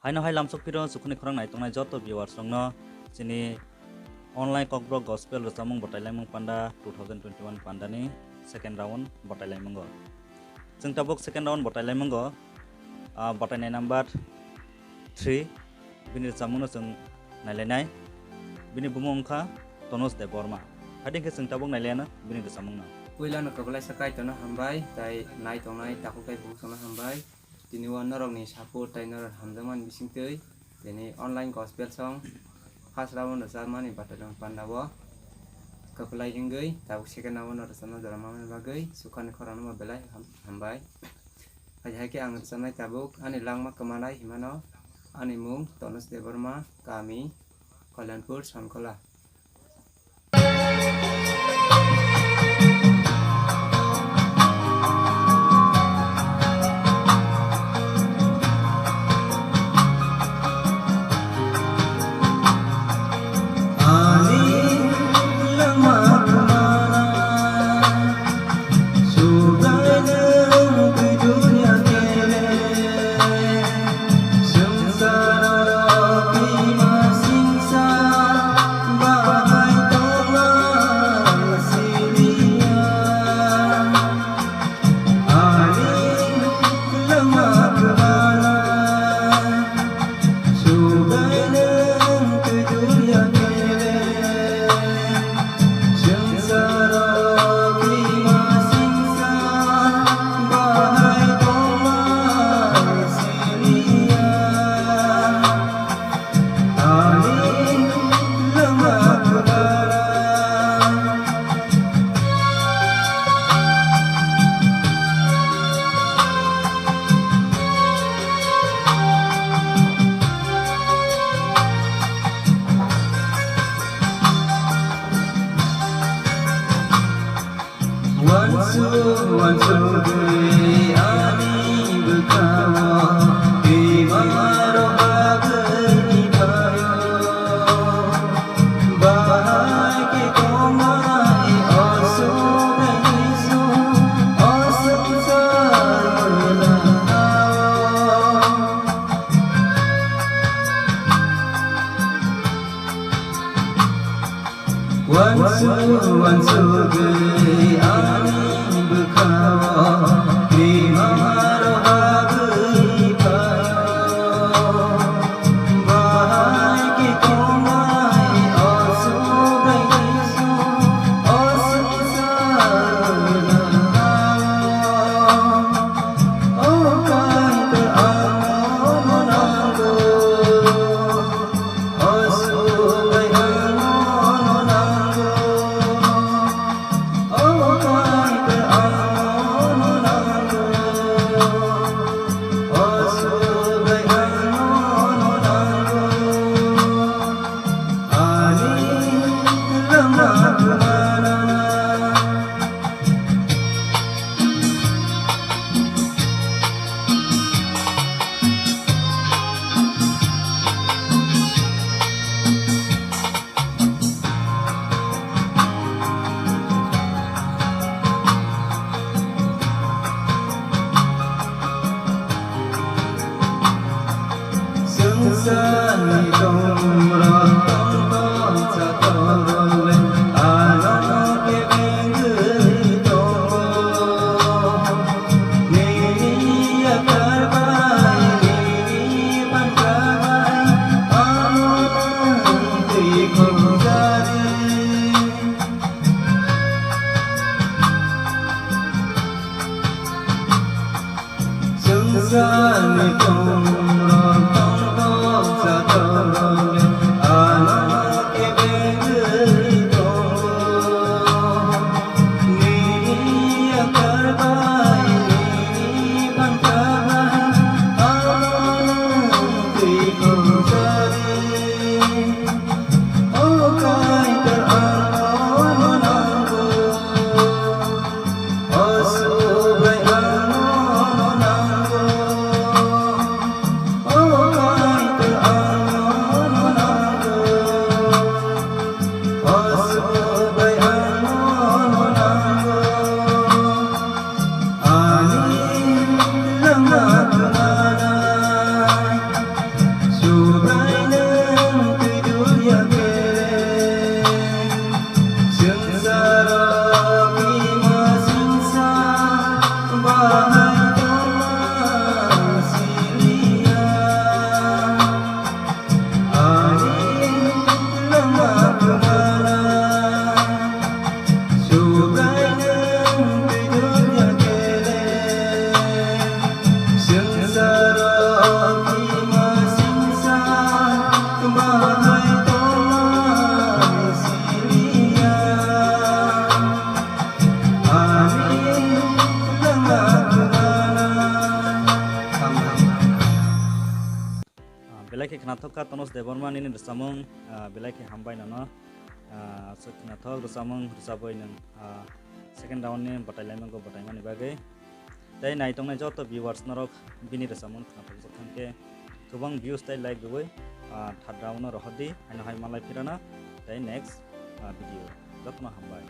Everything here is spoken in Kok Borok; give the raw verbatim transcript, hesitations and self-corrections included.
Haino hai lamsok phiro sukhuni khorang naitongnai joto viewers rokno chini online Kokborok Gospel rwchapmung bwtailaimung panda two thousand twenty-one pandani second round bwtailaimungo. Chwng tabuk second round bwtailaimungo, ah, bwtainai number three, bini rwchapmungno chwng nailainai. Bini bumung wngkha Tonush Debbarma. Haidi khe chwng tabuk nailaina bini rwchapmungno. Puilano kwblaisa Kaitorno hambai, tai naitongnai takhuk tai bukhuk songno hambai. Tini o norokni support tai norok hamjakmani bisingtwi tini online gospel song first round rwchapmani bwtailaimungo pandao kwplai wngwi tabuk second round no rwchapna jora manmani bagwi sukhani khorangno bo belai ham-, hambai. Hai hai khe ang rwchapnai tabuk ani langma kwmanai himano. Ani mung Tonush Debbarma, kami Kalyanpur, Sankola. Uansuk uansukgwi ani bwkhao bebak rok bagwi phaio. Bahai khe tongmani o subraini song, o swngchar mwnao. Uansuk uansukgwi ani bwkhao bebak rok bagwi phaio. Bahai khe tongmani o subraini song, o swngchar mwnao. O Kaitor, ang nono nango. O Subraiyung, ang nono nango. O Kaitor, ang nono nango. O Subraiyung, ang nono nango. Ani langma kwmana. Swngcharni tongrok tongthok chathokle, ano kebengwi tongo. Nini yakarbai, nini pankabai, ano nwng twi khongjari. Swngcharni tongrok tongthok chathokle, Belai khe khnathok kha Tonush Debbarma nini rwchapmung, ah, belai khe hambai nono. Ah, so khnathok rwchapmung rwchapwi nwng, ah, second round ni batai laimung go batai mani bagwi. Tei nai tongnai joto viewers norok bini rwchapmung khnathok jak thang khe kwbang views tei like rwwi, ah, third round no rohor di, haino hai malai phirana tei next, ah, video. Jotono hambai.